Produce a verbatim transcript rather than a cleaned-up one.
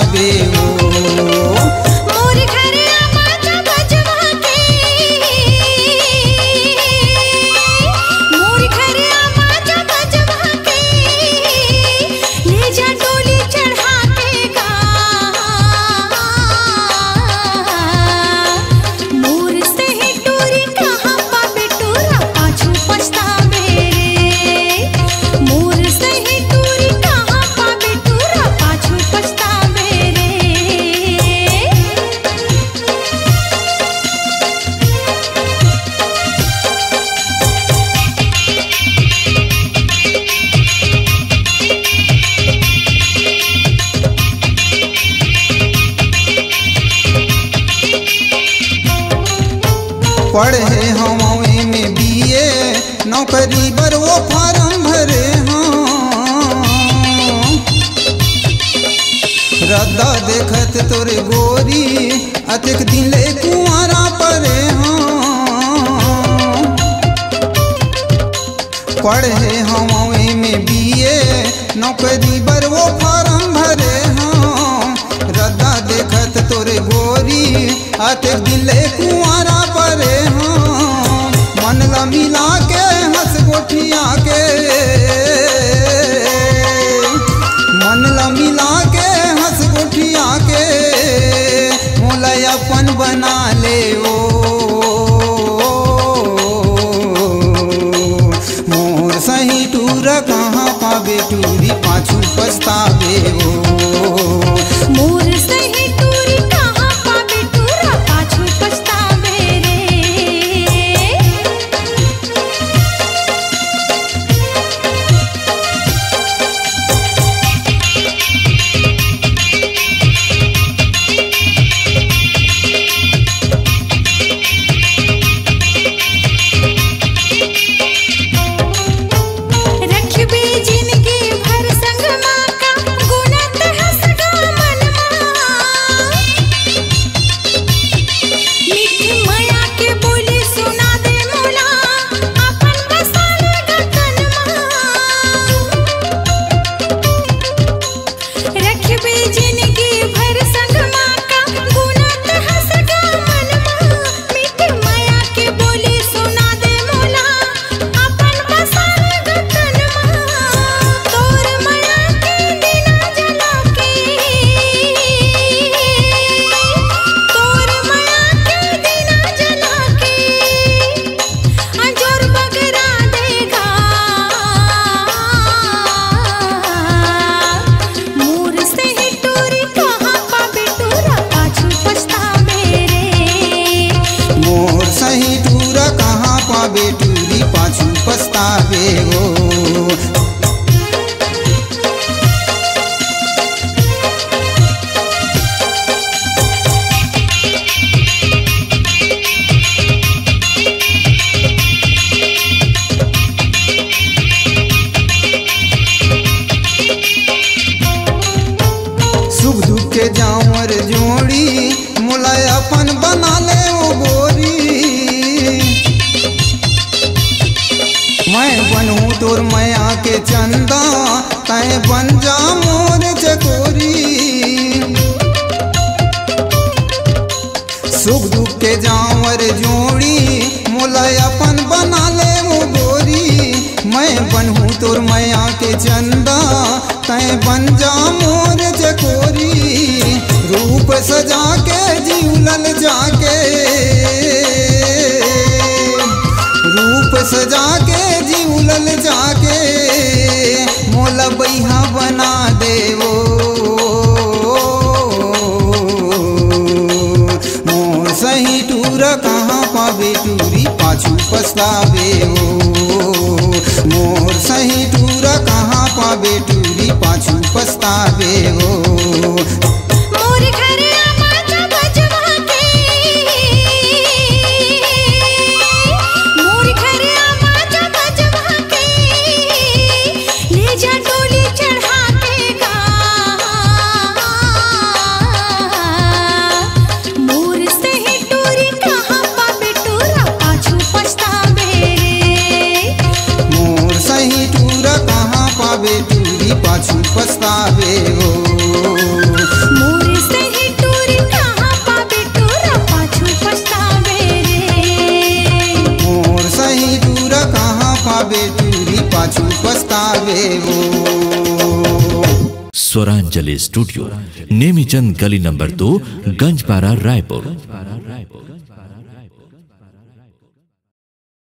मोर घरे आमा जा बजवा के, मोर घरे आमा जा बजवा के, ले जा डोली चढ़ा के गा। मोर सही टूरी कहाँ पाबे टूरा पाछू पछताबे रे। मोर सही टूरी कहाँ पाबे टूरा पाछू पछताबे रे। पढ़े हवं एम ए बी ए, नौकरी बर वो फारम भरे हवं। रद्दा देखत तोरे गोरी, अतेक दिन ले कुंवारा परे हवं। पढ़े हवं एम ए बी ए, नौकरी बर वो फारम भरे हवं। रद्दा देखत तोरे गोरी, अतेक दिन ले कुंवारा परे हवं। मन ला मिला के हंस गोठिया के, मन ला मिला के हंस गोठिया के, मोला अपन बना ले ओ। मोर सही टूरा कहाँ पाबे टूरी पाछू पछताबे ओ। मोर सही टूरी कहाँ पाबे टूरा पाछू पछताबे रे। रखबे जिनगी भर संग मा का, गुनत हस गा मन मा। मीठी मया के बोली सुना दे मोला, अपन बसा ले गा तन मा। रखबे जिनगी भर संग मा का, गुनत हस गा मन मा। मीठ मया के बोली सुना दे मोला, अपन बसा ले गा तन मा। तोर मया के दीया जला के, तोर मया के दीया जला के, अंजोर बगरा दे गा। मोर सही टूरी कहाँ पाबे टूरा पाछू पछताबे रे। मोर सही टूरा कहाँ पाबे टूरी पाछू पछताबे ओ। सुख दुख के जांवर जोड़ी, मोला अपन बना ले ओ गोरी। मैं बनहूँ तोर मया के चंदा, तैं बन जा मोर चकोरी। सुख दुख के जांवर जोड़ी, मोला अपन बना ले ओ गोरी। मैं बनहूँ तोर मया के चंदा, तैं बन जा मोर चकोरी। रूप सजा के जीव ललचा के, रूप सजा के जीव ललचा के, मोला बइहा बना दे ओ। मोर सही टूरा कहाँ पाबे टूरी पाछू पछताबे ओ। मोर सही टूरा कहाँ पाबे टूरी पाछू पछताबे ओ। मोर घरे आमा जा बजवा के, मोर घरे आमा जा बजवा के, ले जा डोली चढ़ा के गा। मोर सही टूरी कहाँ पाबे टूरा पाछू पछताबे रे। मोर सही टूरा कहाँ पाबे टूरी पाछू पछताबे ओ। मोर पाछू पछतावे वो। स्वरांजलि स्टूडियो, नेमीचंद गली नंबर दो, गंजपारा, रायपुर।